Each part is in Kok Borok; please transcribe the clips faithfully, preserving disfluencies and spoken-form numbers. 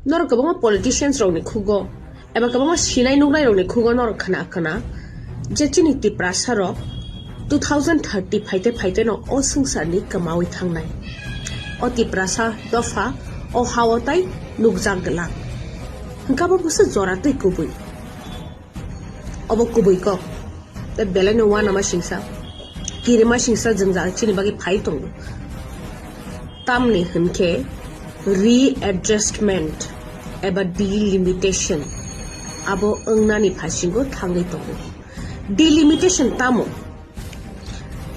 Norok kwbangma politicians rokni khugo eba kwbangma sinai nuknai rokni khugo norok khna khna je chini Tiprasa rok two thousand thirty phaite phaite no o swngcharni kwmawi thangnai. O Tiprasa dopha o hao tai nukjak glak. Hwnkhe abo bwswk jora tei kubui. Obo kubui kok. Tei belai no uanama singsa, kirima singsa jwngjal chini bagwi phai tongo. Tamni hwnkhe readjustment eba delimitation abo wngnani phasingo thangwi tongo. Delimitation tamo?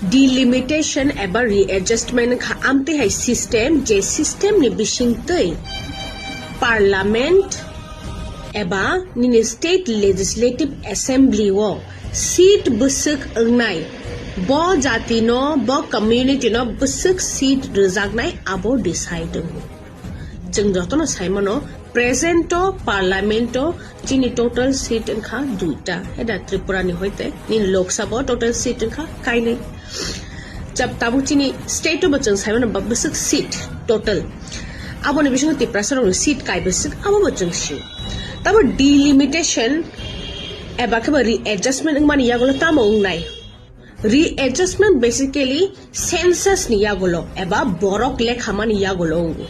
Delimitation eba readjustment wngkha amtwi hai system, je system ni bisingtwi parliament eba nini state legislative assembly o seat bwswk wngnai, bo jati no, bo community no bwswk seat rwjaknai abo decide wngo. Chwng jotono saimano, present o parliament o chini total seat wngkha duita. Heda Tripura ni hoite nini Lok Sabha o total seat wngkha kainwi. Chap tabuk chini state o bo chwng saimano ba bwswk seat total. Aboni bisingo Tiprasa rokni seat kai bwswk abo bo chwng sio. Tabo delimitation eba khe bo readjustment wngmani yagulo tamo wngnai? Readjustment basically census ni yagulo eba borok lekhamani yagulo wngo.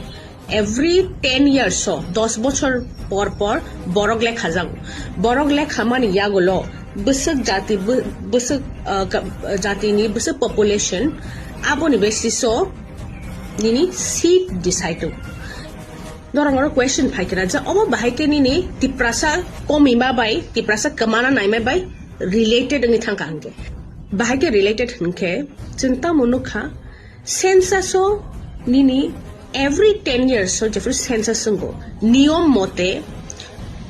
Every ten years o, dos bochor por por borok lekha jago. Borok lekhamani yagulo bwswk jati, bw-, bwswk, uh, ka-, jatini bwswk population, aboni basis o nini seat decide o. Norok oro question phai kena je obo bahai khe nini Tiprasa komima bai, Tiprasa kwmana naima bai related wngwi thangkha hwnkhe. Bahai khe related hwnkhe chwng tamo nukha, census o nini every ten years o jephru census wngo, niyom mote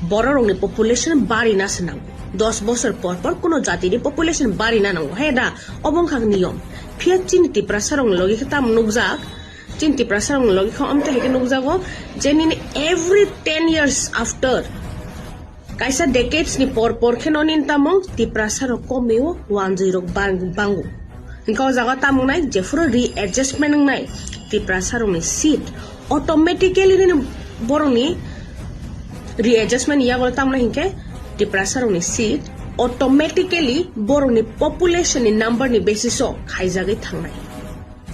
bororokni population barina se nango. Dos bosor por por kuno jatini population barina nango, he da? Obo wngkha niyom. Phiya chini Tiprasa rokni logi khe tamo nukjak, chini Tiprasa rokni logi khe omte hai khe nukjago je nini every ten years after, kaisa decades ni por por kheno nini tamo Tiprasa rok komio, wanjwi rok bang-, bango. Hwnkhe o jaga tamo wngnai jephuru readjustment wngnai Tiprasa rokni seat automatically nini borokni readjustment yagulo tamo wngnai hwnkhe Tiprasa rokni seat automatically borokni population ni number ni basis o khaijagwi thangnai.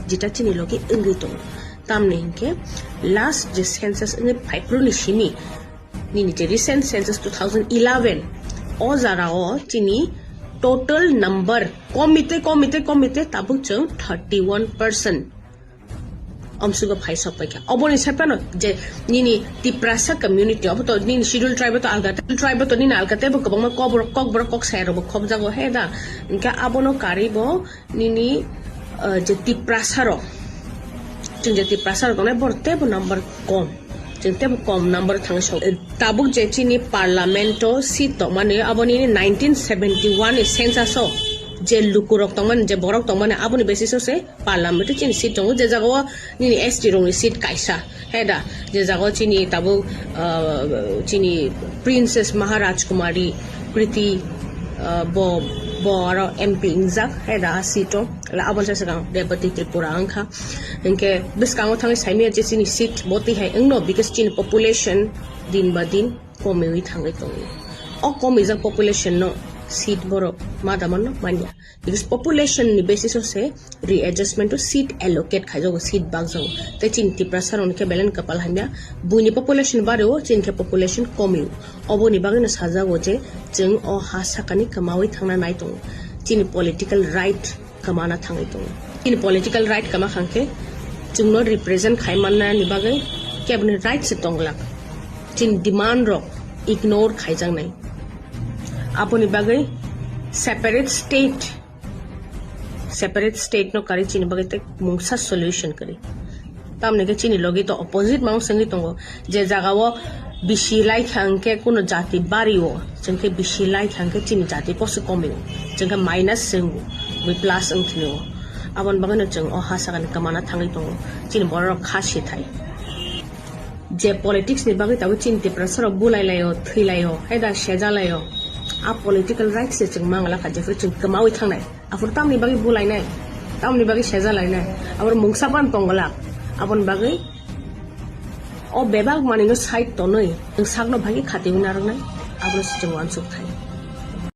Jeta chini logi wngwi tongo. Tamni hinkhe last je census wngwi phaiphuru ni simi, nini je recent census two thousand eleven, o jara o chini total number komite, komite, komite tabuk chwng thirty one percent omsugo phai sok paikha. Oboni sai phano je nini Tiprasa community, obo to nini schedule tribe to alga, tribe to nini alga tebo kwbangma kokborok, kokborok kok saya rokbo khobjago, he da? Hinkhe abono karwi bo nini, uh, je Tiprasa rok, chwng je Tiprasa rok tongnai, borok teibo number kom, chwng teibo kom number thangwi sok. Tabuk je chini parliament o seat tongmani, abo nini nineteen seventy one ni census o je lukurok tongmani, je borok tongmani, aboni basis o se parliament o chini seat tongo, je jaga o nini S T rokni seat kaisa. He da, je jaga o chini tabuk, ah, chini Princess Maharaj Kumari Kriti, ah, bo, bo aro M P wngjak, he da, a seat o. La aboni sa swkang Rebati Tripura wngkha. Hinkhe bwskango thangwi saimanya je chini seat bo twi hai wngno, because chini population din ba din komiwi thangwi tongo. O komijak population no seat borok ma da manno manya. Because population ni basis o se readjustment o seat allocate khaijago, seat bakjago. Tei chini Tiprasa rokni khe belai no kwpal hamya. Buini population bario, chini khe population komio. Oboni bagwi no sajago je chwng o ha sakani kwmawi thangna nai tongo. Chini political right kwmana thangwi tongo. Chini political right kwma khang khe chwngno represent khai manna ni bagwi keboni right se tong glak. Chini demand rok ignore khaijaknai. Aboni bagwi separate state, separate state no kari chini bagwi tei mungsa solution kari. Tamni khe chini logi to opposite mang sengwi tongo, je jaga o bisi lai kha hwnkhe kuno jati bari o, chwng khe bisi lai kha hwnkhe chini jati poso komi o, chwng khe minus se wngo, bui plus wng thini o. Aboni bagwi no chwng o ha sakani kwmana thangwi tongo, chini borok rok kha sithai. Je politics ni bagwi tabuk chini Tiprasa rok bulai lai o, thwi lai o, hai da seja lai o. A political rights se chwng mang la kha, jephru chwng kwmawi thangnai. Aphuru tamni bagwi bulai nai, tamni bagwi seja lai nai. Aphuru mungsa pan tong glak. Aboni bagwi O bebak manwino side tonwi, nwng sakno bagwi khatiwi narwknai, abono se chwng uansuk thai.